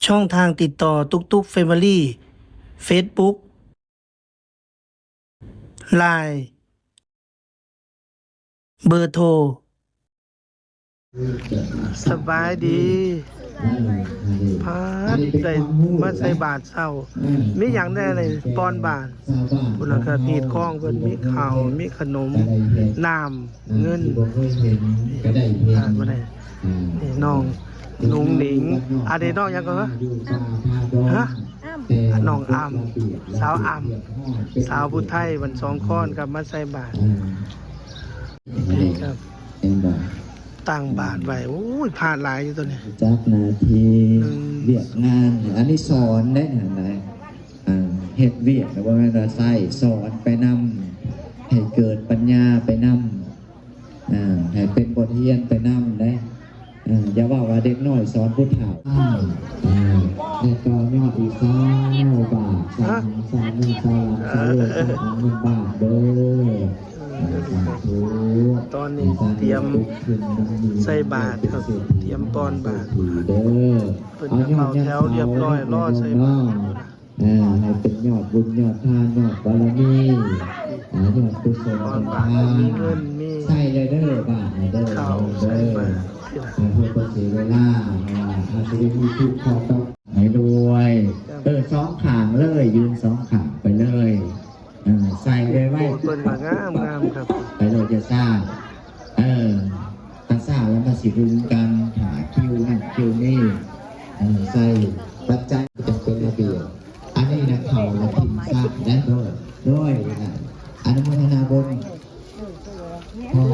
ຊ່ອງທາງຕິດຕໍ່ຕຸກຕຸກແຟມິລີ ເຟສບຸກ ລາຍ ເບີໂທ. ສະບາຍດີ ພາໄດ້ມາໃສ່ບາດເຊົ້າ. ມີຫຍັງແດ່ນີ້ ປ່ອນບາດ? ພຸ້ນລະ ກະຮີດຄອງເພິ່ນ ມີເຂົ້າ ມີຂະໜົມ ນ້ຳ ເງິນ ຂາດບໍ່ໄດ້. ນີ້ນ້ອງໜຸງໜິງ ອັນນີ້ນ້ອງຫຍັງກໍ? ຮະ? ນ້ອງອຳ ສາວອຳ ສາວຜູ້ໄທບ້ານສອງຄອນ ກັບມາໃສ່ບາດ. ນີ້ຄັບ ເຫັນບໍ່? ຕັ້ງບາດໄວ້. ໂອ້ຍ ພາດຫຼາຍຢູ່ໂຕນີ້. ຈັກໜ້າທີ່ ໜຶ່ງ ວຽກງານ ອັນນີ້ສອນໄດ້ຫັ້ນນະ. ອ່າ ເຮັດວຽກ ແຕ່ບໍ່ແມ່ນວ່າໃຊ້ ສອນໄປນຳ ໃຫ້ເກີດປັນຍາໄປນຳ ອ່າ ໃຫ້ເປັນບົດຮຽນໄປນຳເດ້. ເອີ ຢ່າເວົ້າວ່າເດັກນ້ອຍສອນຜູ້ເຖົ້າ. ອ່າ ໄດ້ຕໍ່ຍອດອີກຊາວບາດ ຊາວໜຶ່ງ ຊາວໜຶ່ງ ຊາວລຳ ຊາວເລີດ ຊາວສອງ ໜຶ່ງບາດເດີ. ເອີ ສາທຸ. ຕອນນີ້ຕຽມໃສ່ບາດຄັບ ຕຽມປ່ອນບາດ. ເອີ ເພິ່ນກະເຂົ້າແຖວລຽບຮ້ອຍ ລໍໃສ່ບາດ. ເອີ ໃຫ້ເປັນຍອດບຸນຍອດທານຍອດບາລະມີ ອ່າ ຍອດກຸສົນທານ ມີເງິນມີ ໃສ່ເລີຍເດີ ບາດນີ້ເດີ ເຂົ້າໃສ່ບາດ ເອີ ເພື່ອບໍ່ເສຍເວລາ ເພາະວ່າອາດຈະໄດ້ມີທຸກຂໍ້ຕໍ່ ໃຫ້ລວຍ. ເອີ ສອງຂ້າງເລີຍ ຢືນສອງຂ້າງໄປເລີຍ. ເອີ ໃສ່ໄວ້ໄວ້ ເພິ່ນວ່າງາມໆຄັບ ໄປໂລດ ຢ່າຊ້າ. ເອີ ຖ້າຊ້າແລ້ວມັນຊິຮຸ່ງກັນ ຖ້າຄິວນັ້ນຄິວນີ້. ເອີ ໃສ່ປັດໄຈ ຈັ່ງເປັນລະບຽບ. ອັນນີ້ນະ ເຂົ້າລະຖິ້ມຊະໄດ້. ໂດຍ ໂດຍ ອະນຸໂມທະນາບຸນ. ພໍ່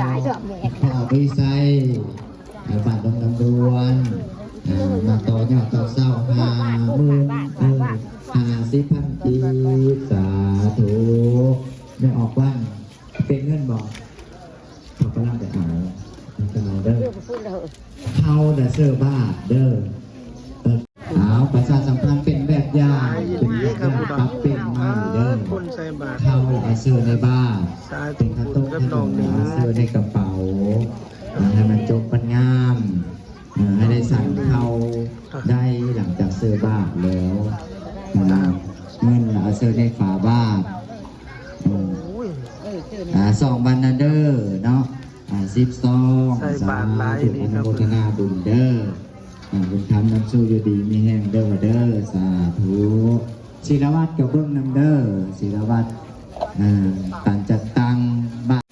ພໍ່ວິໄຊ ບ້ານດອງລຳດວນ ເອີ ມາຕໍ່ຍອດຕອນເຊົ້າ ຫ້າໝື່ນ ເອີ ຫ້າສິບພັນກີບ. ສາທຸ. ແມ່ອອກວັນ ເປັນເງິນບໍ່? ເຂົາກຳລັງຈະເອົາ ເຂົາເອົາເດີ. ເຮົານະເຊີບາດເດີ. ເອີ ເອົາ ປະຊາສຳພັນເປັນແບບຢ່າງ ເປັນແບບຢ່າງ ປັບປ່ຽນໃໝ່ເດີ. ເຂົ້າລະເຊີໃນບາດ ເປັນເຂົ້າຕົ້ມ ເຂົ້າໜູນ ເຊີໃນກະເປົາ ໃຫ້ມັນຈົບມັນງາມ. ເອີ ໃຫ້ໄດ້ສັນເຂົ້າໄດ້ ຫຼັງຈາກເຊີບາດແລ້ວ. ເງິນລະເຊີໃນຝາບາດ. ເອີ ອ່າ ສອງວັນນະເດີເນາະ. ອ່າ ສິບສອງ ໃສ່ບາດຫຼາຍ ສາທຸ ນີ້ ອະນຸໂມທະນາບຸນເດີ. ອ່າ ບຸນຄຳນຳສູ່ຢູ່ດີມີແຮງເດີ ວ່າເດີ. ສາທຸ. ສີລະວັດກໍເບິ່ງນຳເດີ ສີລະວັດ. ອ່າ ການຈັດຕັ້ງບາດ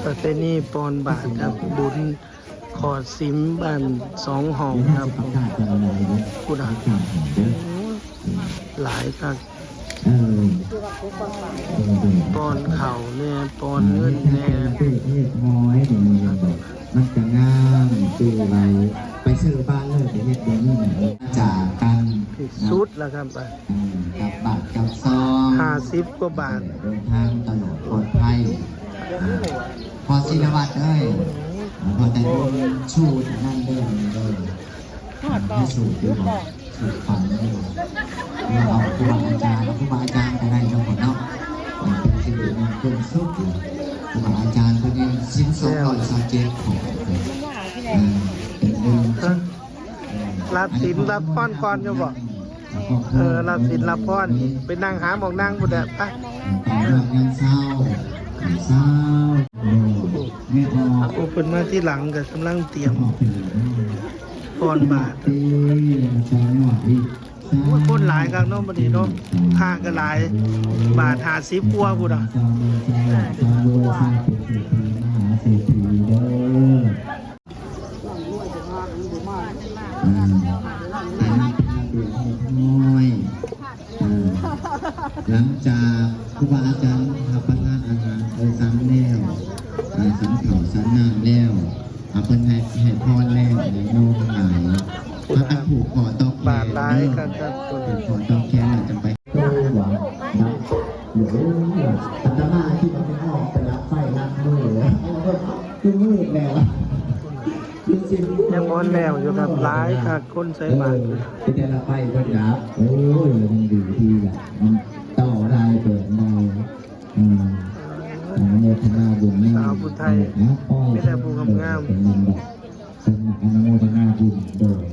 ປະເພນີປ່ອນບາດກັບບຸນ ຂອດສິມບ້ານສອງຫ້ອງຄັບ. ພຸ້ນນະ ຫຼາຍຄັກ. ເອີ ປ້ອນເຂົ້າແດ່ ປ້ອນເງິນແດ່. ມັນຈະງາມ ຈື່ໄວ ໄປຊື້ບ້ານເລີຍ ໄປເຮັດແບບນີ້ນະ. ຈາກກັນ ສຸດລະຄັບ. ເອີ ກັບບາດກັບຊອງ ຫ້າສິບກວ່າບາດ. ເດີນທາງຕະຫຼອດປອດໄພ. ພໍ່ສີລະວັດເອີຍ ພໍ່ແຕ່ບຸນ ສູ້ອັນນັ້ນເດີ ເດີ ໃຫ້ສູ້ຢູ່ບໍ່? ສູ້ຝັນຢູ່ບໍ່? ເອົາຄູບາອາຈານ ເອົາຄູບາອາຈານກໍໄດ້ເນາະ ເນາະ. ເປັນສິລິມົງຄົນສຸດ ຄູບາອາຈານເພິ່ນຍັງສິນສອງຮ້ອຍຊາວເຈັດ ເປັນບຸນ ເອີ ຮັບສິນຮັບພອນກ່ອນຢູ່ບໍ່? ເອີ ຮັບສິນຮັບພອນ ໄປນັ່ງຫາໝ່ອງນັ່ງພຸ້ນແຫຼະ ໄປ. ໂອ້ ເພິ່ນມາທີຫຼັງກໍກຳລັງຕຽມປ້ອນບາດ. ໂອ້ຍ ຄົນຫຼາຍຄັກເນາະ ມື້ນີ້ເນາະ ພະກໍຫຼາຍ ບາດຫ້າສິບກວ່າພຸ້ນນະ. ອ່າ ໃຫ້ມັນເປັນລະບຽບຮຽບຮ້ອຍ. ອ່າ ຫຼັງຈາກຄູບາອາຈານຮັບປະທານອາຫານ ເອີ ສັນແລ້ວ ອ່າ ສັນເຂົ້າສັນນ້ຳແລ້ວ ອ່າ ເພິ່ນໃຫ້ ໃຫ້ພອນແລ້ວ ໂຍມທັງຫຼາຍ ພາກັນຜູກຂໍ້ຕໍ່ແຂນເດີ ຜູກຂໍ້ຕໍ່ແຂນແລ້ວຈັ່ງໄປ. ໂອ້ ວ່າ ໂອ້ ອາດຕະມາຄິດວ່າແມ່ນອອກໄປລັກໄຟລັກມື ຄືມືດແລ້ວ ຍັງບໍ່ທັນແລ້ວຢູ່ຄັບ ຫຼາຍຄັກ ຄົນໃສ່ບາດ. ເອີ ແຕ່ລະໄຟເພິ່ນດັບ. ໂອ້ຍ ຍັງດີທີ່ວ່າມັນຕໍ່ໄດ້ເປີດໃໝ່. ອືມ ອະນຸໂມທະນາບຸນນຳ ສາວຜູ້ໄທ ເນາະ ມີແຕ່ຜູ້ງາມໆ ເປັນນຳດອກ. ເພິ່ນອະນຸໂມທະນາ ບຸນໂດຍ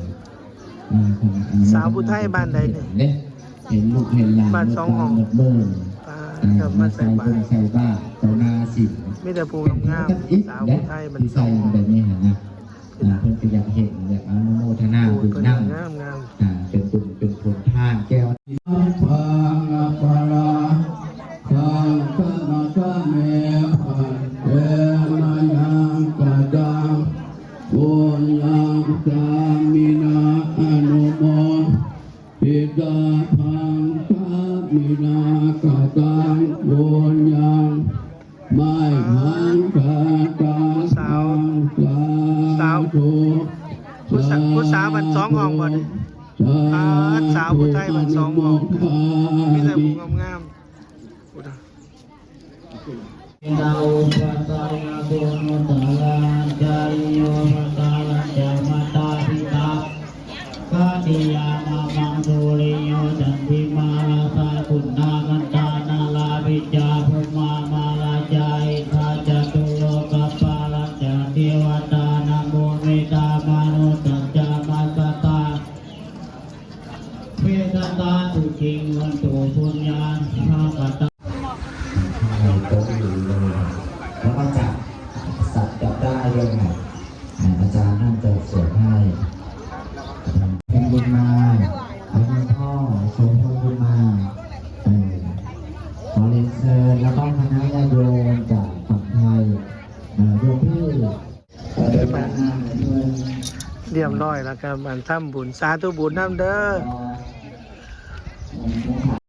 ອ່າ ສາວຜູ້ໄທບ້ານໃດນີ້? ເດ້ ເຫັນລູກເຫັນຫຼານ ບ້ານສອງຫ້ອງ ເມີດເມີ ອ່າ ມາໃສ່ ມາໃສ່ບາດ ເບິ່ງໃສ່ບາດຕໍ່ໜ້າສິນ ມີແຕ່ຜູ້ງາມໆ ສາວຜູ້ໄທບ້ານສອງຫ້ອງ ທີ່ໃສ່ແບບນີ້ຫັ້ນນະ ອ່າ ເພິ່ນກໍຢາກເຫັນ ຢາກອະນຸໂມທະນາບຸນນຳ ງາມໆ ອ່າ ເປັນບຸນເປັນຜົນທານແກ່ ພັງອະປະລາ ສັງຄະນະກາເມ ພັນເຕ ມະຍັງກະຕັງ ປຸນຍັງ ສາມິນາ ອະນຸໂມທິດາ ພັງຄະມິນາ ກະຕັງ ປຸນຍັງ ໄມ່ພັງກະຕັງ ສາວ ສາທຸ ຜູ້ສາວ ຜູ້ສາວບ້ານສອງຫ້ອງບໍ່ນີ້? ສາທຸ ສາວຜູ້ໄທບ້ານສອງຫ້ອງ ມີແຕ່ຜູ້ງາມໆ ພຸ້ນນະ. ນາອຸປັດຊະຍະກຸນຸດຕະລາ ອາຈາລິໂຍ ປະທານ ຈາມະຕາປິຕາ ກະຕິຍາມະມັງສຸລິໂຍ ຈັນຕິມາລາຊາ ຄຸນນາ ມັນຕານາລາ ເບນຈາ ພົມມາ ມາລາຈາ ອິນທາ ຈະຕຸໂລກະປາລະ ຈາ ເທວະຕາ ນະໂມເມຕາ ມະນຸດຕະ ຈາມະສະຕາ ເພສັນຕາ ສຸຂີງ ໂຫນຕຸ ປຸນຍາ ພະກະຕາ ໃຫ້ຕົກຢູ່ເລີຍ ແລ້ວກໍຈັບສັບຈັບໄດ້ດ້ວຍນະ ອາຈານນັ້ນຈະສວດໃຫ້ ເປັນບຸນມາ ອາຈານພໍ່ ໂສພົນບຸນມາ ເອີ ຂໍເລີຍນເຊີນ ແລ້ວກໍຄະນະຍາດໂຍມຈາກຝັ່ງໄທ ເອີ ໂຍມພີ່ ຮຽບຮ້ອຍແລ້ວກໍ ອັນ ທຳບຸນ ສາທຸບຸນນຳເດີ.